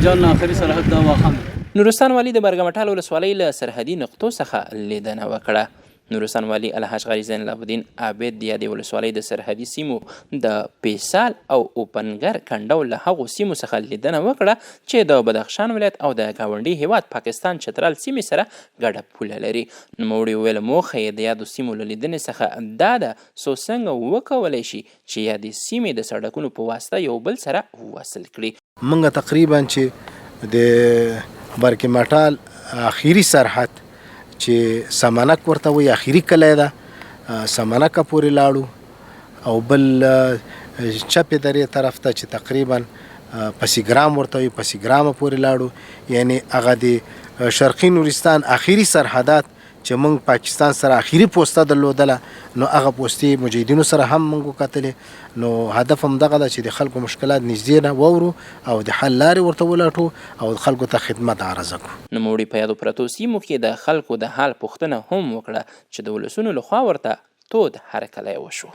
جان نه اخري سرحد دا واخان دی. نورستان والي د برګمټال ولسوالۍ له سرحدي نقطو څخه لیدنه وکړه. نورستان والي الحاج قاري زین العابدین عابد د یادې ولسوالۍ د سرحدي سیمو د پیسال او اوپنګر کنډو له هغو سیمو څخه لیدنه وکړه چې د بدخشان ولایت او د ګاونډي هېواد پاکستان چترال سیمې سره ګډه پوله لري. نوموړي وویل، موخه یې د یادو سیمو له لیدنې څخه دا ده څو څنګه وکولی شي چې یادې سیمې د سړکونو په واسطه یو بل سره وصل کړي. مونږ تقریبا چې د برکې مټال اخیری سرحد چې سمنک ورته وایي، اخیری کلی ده، سمنکه پورې لاړو او بل چپې درې طرف ته چې تقریبا پسیګرام ورته وایي، پسیګرامه پورې لاړو. یعنی هغه د شرقي نورستان اخیری سرحدات چې موږ پاکستان سره اخیری پوسته درلودله، نو هغه پوستې مجاهدینو سره هم موږ وکتلې. نو هدف هم دغه ده چې د خلکو مشکلات نږدې نه واورو او د حل لارې ورته ولټو او خلکو ته خدمت عرضه کړو. نوموړي په یادو پرتو سیمو کې د خلکو د حال پوښتنه هم وکړه چې د ولسونو له خوا ورته تود هرکلی وشو.